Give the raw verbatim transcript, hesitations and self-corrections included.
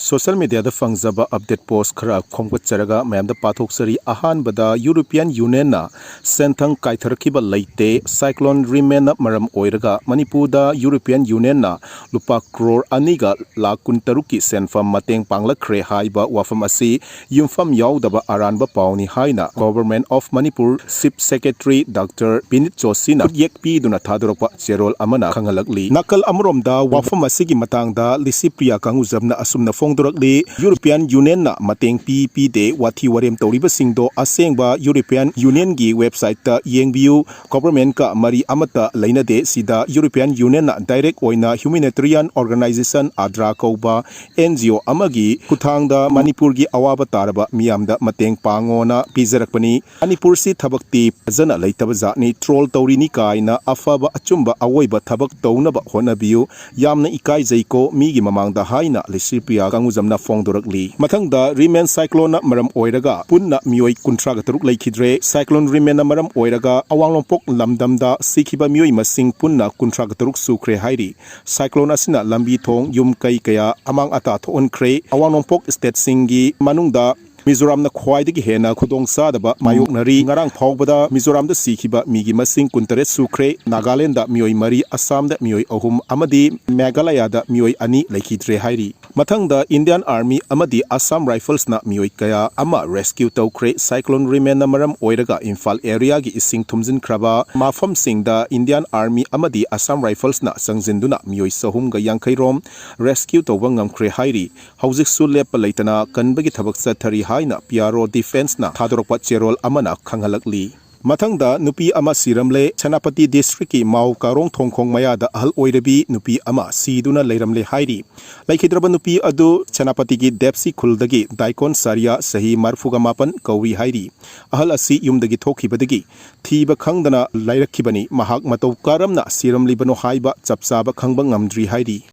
Social ꯃꯤꯗꯤꯌꯥꯗ ꯐꯪꯖꯕ update ꯄꯣꯁ ꯈꯔ ꯈꯣꯝꯒꯠꯆꯔꯒ ꯃꯌꯥꯝꯗ ꯄꯥꯊꯣꯛꯆꯔꯤ꯫ ꯑꯍꯥꯟꯕꯗ, ꯌꯨꯔꯣꯄꯤꯌꯥꯟ ꯌꯨꯅꯤꯌꯟꯅ ꯁꯦꯟꯊꯪ ꯀꯥꯏꯊꯔꯛꯈꯤꯕ ꯂꯩꯇꯦ꯫ ꯁꯥꯏꯀ꯭ꯂꯣꯟ ꯔꯤꯃꯦꯟꯅ ꯃꯔꯝ ꯑꯣꯏꯔꯒ ꯃꯅꯤꯄꯨꯔꯗ ꯌꯨꯔꯣꯄꯤꯌꯥꯟ ꯌꯨꯅꯤꯌꯟꯅ ꯂꯨꯄꯥ ꯀ꯭ꯔꯣꯔ ꯑꯅꯤꯒ ꯂꯥꯈ ꯀꯨꯟꯇꯔꯨꯛꯀꯤ ꯁꯦꯟꯐꯝ ꯃꯇꯦꯡ ꯄꯥꯡꯂꯛꯈ꯭ꯔꯦ ꯍꯥꯏꯕ ꯋꯥꯐꯝ ꯑꯁꯤ ꯌꯨꯝꯐꯝ ꯌꯥꯎꯗꯕ ꯑꯔꯥꯟꯕ ꯄꯥꯎꯅꯤ ꯍꯥꯏꯅ Government of Manipur Chief Secretary Doctor ꯕꯤꯅꯤꯠ ꯖꯣꯁꯤꯅ ꯈꯨꯠꯌꯦꯛ ꯄꯤꯗꯨꯅ ꯊꯥꯗꯣꯔꯛꯄ ꯆꯦꯔꯣꯜ ꯑꯃꯅ ꯈꯪꯍꯜꯂꯛꯂꯤ꯫ ꯅꯥꯀꯜ ꯑꯃꯔꯣꯝꯗ, ꯋꯥꯐꯝ ꯑꯁꯤꯒꯤ ꯃꯇꯥꯡꯗ ꯂꯤꯁꯤꯄ꯭ꯔꯤꯌꯥ ꯀꯥꯡꯒꯨꯖꯝꯅ ꯑꯁꯨꯝꯅ ꯐꯣꯡꯗꯣꯔꯛꯂꯤ, ꯌꯨꯔꯣꯄꯤꯌꯥꯟ ꯌꯨꯅꯤꯌꯟꯅ ꯃꯇꯦꯡ ꯄꯤ ꯄꯤꯗꯦ ꯋꯥꯊꯤ ꯋꯥꯔꯦꯝ ꯇꯧꯔꯤꯕꯁꯤꯡꯗꯣ ꯑꯁꯦꯡꯕ ꯌꯨꯔꯣꯄꯤꯌꯥꯟ ꯌꯨꯅꯤꯌꯟꯒꯤ ꯋꯦꯕꯁꯥꯏꯠꯇ ꯌꯦꯡꯕꯤꯌꯨ꯫ ꯒꯣꯚꯔꯟꯃꯦꯟꯠꯀ ꯃꯔꯤ ꯑꯃꯠꯇ ꯂꯩꯅꯗꯦ꯫ ꯁꯤꯗ ꯌꯨꯔꯣꯄꯤꯌꯥꯟ ꯌꯨꯅꯤꯌꯟꯅ ꯗꯥꯏꯔꯦꯛ ꯑꯣꯏꯅ ꯍ꯭ꯌꯨꯃꯦꯅꯤꯇꯦꯔꯤꯌꯥꯟ ꯑꯣꯔꯒꯅꯥꯏꯖꯦꯁꯟ ꯑꯗ꯭ꯔꯥ ꯀꯧꯕ ꯑꯦꯟ ꯖꯤ ꯑꯣ ꯑꯃꯒꯤ ꯈꯨꯠꯊꯥꯡꯗ ꯃꯅꯤꯄꯨꯔꯒꯤ ꯑꯋꯥꯕ ꯇꯥꯔꯕ ꯃꯤꯌꯥꯝꯗ ꯃꯇꯦꯡ ꯄꯥꯡꯉꯣꯅ ꯄꯤꯖꯔꯛꯄꯅꯤ꯫ ꯃꯅꯤꯄꯨꯔꯁꯤ ꯊꯕꯛꯇꯤ ꯐꯖꯅ ꯂꯩꯇꯕ ꯖꯥꯠꯅꯤ, ꯇ꯭ꯔꯣꯜ ꯇꯧꯔꯤꯅꯤ ꯀꯥꯏꯅ ꯑꯐꯕ ꯑꯆꯨꯝꯕ ꯑꯑꯣꯏꯕ ꯊꯕꯛ ꯇꯧꯅꯕ ꯍꯣꯠꯅꯕꯤꯌꯨ꯫ ꯌꯥꯝꯅ ꯏꯀꯥꯏꯖꯩꯀꯣ ꯃꯤꯒꯤ ꯃꯃꯥꯡꯗ ꯍꯥꯏꯅ ꯂꯤꯁꯤꯄ꯭ꯔꯤꯌꯥ ꯀꯥꯡꯒꯨꯖꯝꯅ ꯐꯣꯡꯗꯣꯔꯛꯂꯤ꯫ ꯃꯊꯪꯗ, ꯔꯤꯃꯦꯟ ꯁꯥꯏꯀ꯭ꯂꯣꯟꯅ ꯃꯔꯝ ꯑꯣꯏꯔꯒ ꯄꯨꯟꯅ ꯃꯤꯑꯣꯏ ꯀꯨꯟꯊ꯭ꯔꯥꯒ ꯇꯔꯨꯛ ꯂꯩꯈꯤꯗ꯭ꯔꯦ꯫ ꯁꯥꯏꯀ꯭ꯂꯣꯟ ꯔꯤꯃꯦꯟꯅ ꯃꯔꯝ ꯑꯣꯏꯔꯒ ꯑꯋꯥꯡ ꯅꯣꯡꯄꯣꯛ ꯂꯝꯗꯝꯗ ꯁꯤꯈꯤꯕ ꯃꯤꯑꯣꯏ ꯃꯁꯤꯡ ꯄꯨꯟꯅ ꯀꯨꯟꯊ꯭ꯔꯥꯒ ꯇꯔꯨꯛ ꯁꯨꯈ꯭ꯔꯦ ꯍꯥꯏꯔꯤ꯫ ꯁꯥꯏꯀ꯭ꯂꯣꯟ ꯑꯁꯤꯅ ꯂꯝꯕꯤ ꯊꯣꯡ, ꯌꯨꯝ ꯀꯩ ꯀꯌꯥ ꯑꯃꯥꯡ ꯑꯇꯥ ꯊꯣꯛꯍꯟꯈ꯭ꯔꯦ꯫ ꯑꯋꯥꯡ ꯅꯣꯡꯄꯣꯛ ꯁ꯭ꯇꯦꯠꯁꯤꯡꯒꯤ ꯃꯅꯨꯡꯗ ꯃꯤꯖꯣꯔꯥꯝꯅ ꯈ꯭ꯋꯥꯏꯗꯒꯤ ꯍꯦꯟꯅ ꯈꯨꯗꯣꯡ ꯆꯥꯗꯕ ꯃꯥꯌꯣꯛꯅꯔꯤ꯫ ꯉꯔꯥꯡ ꯐꯥꯎꯕꯗ ꯃꯤꯖꯣꯔꯥꯝꯗ ꯁꯤꯈꯤꯕ ꯃꯤꯒꯤ ꯃꯁꯤꯡ ꯀꯨꯟꯇꯔꯦꯠ ꯁꯨꯈ꯭ꯔꯦ꯫ ꯅꯥꯒꯥꯂꯦꯟꯗ ꯃꯤꯑꯣꯏ ꯃꯔꯤ, ꯑꯁꯥꯝꯗ ꯃꯤꯑꯣꯏ ꯑꯍꯨꯝ ꯑꯃꯗꯤ ꯃꯦꯘꯥꯂꯌꯥꯗ ꯃꯤꯑꯣꯏ ꯑꯅꯤ ꯂꯩꯈꯤꯗ꯭ꯔꯦ ꯍꯥꯏꯔꯤ꯫ ꯃꯊꯪꯗ, ꯏꯟꯗꯤꯌꯥꯟ ꯑꯥꯔꯃꯤ ꯑꯃꯗꯤ ꯑꯁꯥꯝ ꯔꯥꯏꯐꯜꯁꯅ ꯃꯤꯑꯣꯏ ꯀꯌꯥ ꯑꯃ ꯔꯦꯁꯀ꯭ꯌꯨ ꯇꯧꯈ꯭ꯔꯦ꯫ ꯁꯥꯏꯀ꯭ꯂꯣꯟ ꯔꯤꯃꯦꯟꯅ ꯃꯔꯝ ꯑꯣꯏꯔꯒ ꯏꯝꯐꯥꯜ ꯑꯦꯔꯤꯌꯥꯒꯤ ꯏꯁꯤꯡ ꯊꯨꯝꯖꯤꯟꯈ꯭ꯔꯕ ꯃꯐꯝꯁꯤꯡꯗ ꯏꯟꯗꯤꯌꯥꯟ ꯑꯥꯔꯃꯤ ꯑꯃꯗꯤ ꯑꯁꯥꯝ ꯔꯥꯏꯐꯜꯁꯅ ꯆꯪꯁꯤꯟꯗꯨꯅ ꯃꯤꯑꯣꯏ ꯆꯍꯨꯝꯒ ꯌꯥꯡꯈꯩ ꯔꯣꯝ ꯔꯦꯁꯀ꯭ꯌꯨ ꯇꯧꯕ ꯉꯝꯈ꯭ꯔꯦ ꯍꯥꯏꯔꯤ꯫ ꯍꯧꯖꯤꯛꯁꯨ ꯂꯦꯞꯄ ꯂꯩꯇꯅ ꯀꯟꯕꯒꯤ ꯊꯕꯛ ꯆꯠꯊꯔꯤ ꯍꯥꯏꯅ ꯄꯤ ꯑꯥꯔ ꯑꯣ ꯗꯤꯐꯦꯟꯁꯅ ꯊꯥꯗꯣꯔꯛꯄ ꯆꯦꯔꯣꯜ ꯑꯃꯅ ꯈꯪꯍꯜꯂꯛꯂꯤ꯫ ꯃꯊꯪꯗ, ꯅꯨꯄꯤ ꯑꯃ ꯁꯤꯔꯝꯂꯦ꯫ ꯁꯦꯅꯥꯄꯇꯤ ꯗꯤꯁꯇ꯭ꯔꯤꯛꯀꯤ ꯃꯥꯎ ꯀꯥꯔꯣꯡ ꯊꯣꯡꯈꯣꯡ ꯃꯌꯥꯗ ꯑꯍꯜ ꯑꯣꯏꯔꯕꯤ ꯅꯨꯄꯤ ꯑꯃ ꯁꯤꯗꯨꯅ ꯂꯩꯔꯝꯂꯦ ꯍꯥꯏꯔꯤ꯫ ꯂꯩꯈꯤꯗ꯭ꯔꯕ ꯅꯨꯄꯤ ꯑꯗꯨ ꯁꯦꯅꯥꯄꯇꯤꯒꯤ ꯗꯦꯞꯁꯤ ꯈꯨꯜꯗꯒꯤ ꯗꯥꯏꯀꯣꯟ ꯁꯥꯔꯤꯌꯥ, ꯆꯍꯤ ꯃꯔꯤꯐꯨꯒ ꯃꯥꯄꯟ ꯀꯧꯔꯤ ꯍꯥꯏꯔꯤ꯫ ꯑꯍꯜ ꯑꯁꯤ ꯌꯨꯝꯗꯒꯤ ꯊꯣꯛꯈꯤꯕꯗꯒꯤ ꯊꯤꯕ ꯈꯪꯗꯅ ꯂꯩꯔꯛꯈꯤꯕꯅꯤ꯫ ꯃꯍꯥꯛ ꯃꯇꯧ ꯀꯔꯝꯅ ꯁꯤꯔꯝꯂꯤꯕꯅꯣ ꯍꯥꯏꯕ ꯆꯞ ꯆꯥꯕ ꯈꯪꯕ ꯉꯝꯗ꯭ꯔꯤ ꯍꯥꯏꯔꯤ꯫